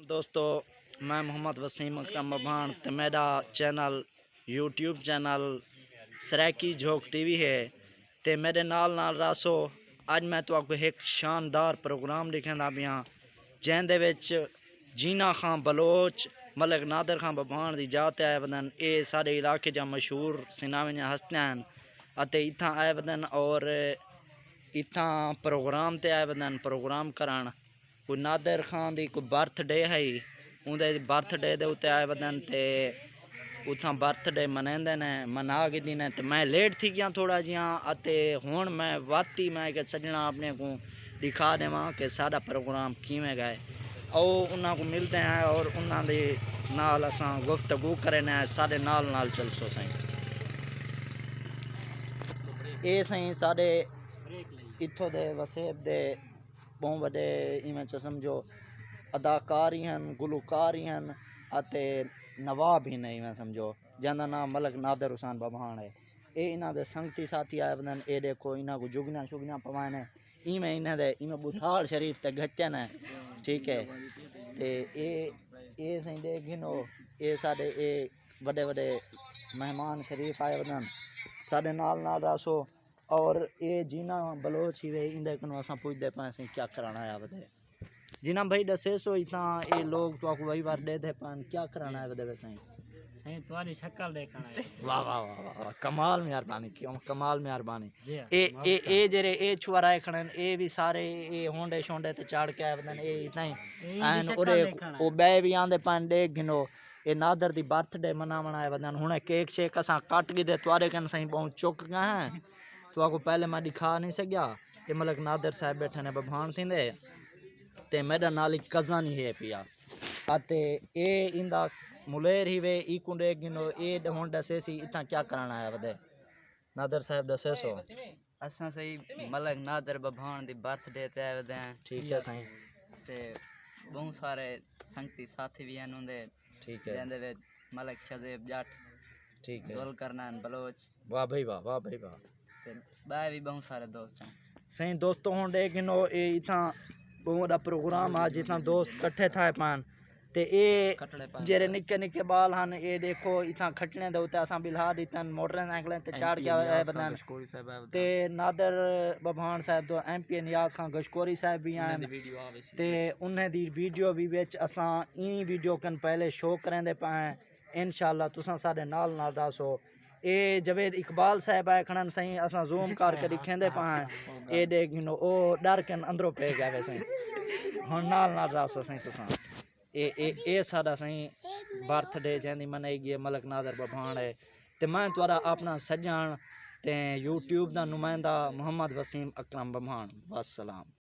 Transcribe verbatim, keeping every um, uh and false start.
دوستو، میں محمد وسیم اکرم ببھاݨ تے میݙا چینل، یوٹیوب چینل سرائیکی جھوک ٹی وی ہے۔ تے میݙے نال نال رہسو۔ اڄ میں تہاکوں ہک شاندار پروگرام ݙکھیندا پیاں، جیندے وچ جینا خان بلوچ، ملک نادر خان ببھاݨ دی جاہ تے آئے ودن۔ اے ساݙے علاقے جا مشہور سناویاں ہستیاں ہن اتے اتھاں آئے ودن اور اتھاں پروگرام تے آئے ودن، پروگرام کرݨ۔ کوئی نادر خان دی کوئی برتھ ڈے ہئی، اوندے برتھ ڈے دے اتے آئے ودن تے اتھاں برتھ ڈے منیندے نے، منا گھدی نے۔ تے میں لیٹ تھی ڳیاں تھوڑا جیاں، اتے ہݨ میں وت ہی میں کہ سڄݨاں اپݨے کوں ݙکھا ݙیواں کہ ساݙا پروگرام کیویں ڳئے۔ او انہاں کوں ملدے ہیں اور انہاں دے نال اساں گفتگو کرینے ہیں۔ ساݙے نال نال چلسو سائیں۔ اے سائیں ساݙے اتھوں دے وسیب دے ٻہوں وݙے، ایویں چا سمجھو، اداکار ہی ہن، گلوکار ہی ہن اتے نواب ہی ہن، ایویں سمجھو، جیندا ناں ملک نادر حسین ببھاݨ ہے۔ اے انہاں دے سنگتی ساتھی آئے ودن۔ اے ݙیکھو، انہاں کوں جگنیاں شگنیاں پوائے نے، ایویں انہاں دے ایویں ٻتھاڑ شریف تے گھٹے نے، ٹھیک ہے۔ تے اے، اے سائیں ݙیکھ گھنو، اے ساݙے اے وݙے وݙے مہمان شریف آئے ودن، ساݙے نال نال رہسو۔ اور اے جینا بلوچ ہی وے، ایندے کنوں اساں پُچھدے پئے سئیں کیا کرݨ آیا ودے۔ جینا بھائی ݙسیسو، اتھاں اے لوگ تہاکوں وئی وار ݙیہدے پئن، کیا کرݨ آئے ودے وے سئیں؟ سئیں، تہاݙی شکل ݙیکھݨ آئے۔ واہ، واہ، واہ، واہ، واہ، کمال مہربانی، کیوں کمال مہربانی۔ جی ہاں، اے، اے، اے جیڑھے اے چھوہر آئے کھڑن، اے وی سارے اے ہونڈے شونڈے تے چڑھ کے آئے ودن، اے اتھاں ہی اے ایندی آئن، شکل اورے ݙیکھݨ آئے۔ او ٻئے وی آندے پئن، ݙیکھ گھنو۔ اے نادر دی برتھ ڈے مناوݨ آئے ودن۔ ہݨ کیک شیک اساں کٹ گھدے، تہاݙے کن سئیں ٻہوں چک ڳئے ہیں۔ تہاکوں پہلے میں ݙکھا نہیں سڳیا۔ اے ملک نادر صاحب ٻیٹھے نے ببھاݨ تھیندے۔ تے میݙا نال ہک کزن ہی ہے پیا۔ اتے اے ایندا ملیر ہی وے، ایکوں ݙیکھ گھنو، اے ہݨ ݙسیسی اتھاں کیا کرݨ آیا ودے۔ نادر صاحب ݙسیسو۔ اساں سئیں ملک نادر ببھاݨ دی برتھ ڈے تے آئے ودے ہیں۔ ٹھیک ہے سئیں۔ تے ٻہوں سارے سنگتی ساتھی وی ہن اوندے، ٹھیک ہے۔ جیندے وچ ملک شزیب ڄٹ، ٹھیک ہے۔ ذوالقرنین بلوچ۔ واہ بھائی واہ، واہ بھائی واہ۔ تے ٻئے وی ٻہوں سارے دوست ہن۔ سئیں دوستو، ہݨ ݙیکھ گھنو، اے اتھاں ٻہوں وݙا پروگرام آ، جتھاں دوست کٹھے تھئے پئن۔ تے اے کھٹڑے پئن جیڑھے پئن۔ نکے نکے ٻال ہن، اے ݙیکھو، اتھاں کھٹڑیں دے اتے اساں ٻلھا ݙتن، موٹر سائیکلیں تے چڑھ کے آئے ودن۔ تے نادر ببھاݨ صاحب تے ایم پی اے نیاز خان گشکوری صاحب وی آئن۔ تے انہیں دی ویڈیو وی وچ اساں ایں ویڈیو کن پہلے شو کریندے پئے ہیں۔ انشاءاللہ تساں ساݙے نال نال رہسو۔ اے جاوید اقبال صاحب آئے کھڑن سئیں، اساں زوم کر کے ݙکھیندے پئے ہیں۔ اے ݙیکھ گھنو، او ݙر کن اندروں پئے ڳئے وے سئیں۔ ہݨ نال نال رہسو سئیں تساں۔ اے، اے، اے ساݙا سئیں برتھ ڈے جیندی منائی ڳئی ہے، ملک نادر ببھاݨ ہے۔ تے میں تہاݙا اپݨا سڄݨ تے یوٹیوب دا نمائندہ محمد وسیم اکرم ببھاݨ۔ والسلام۔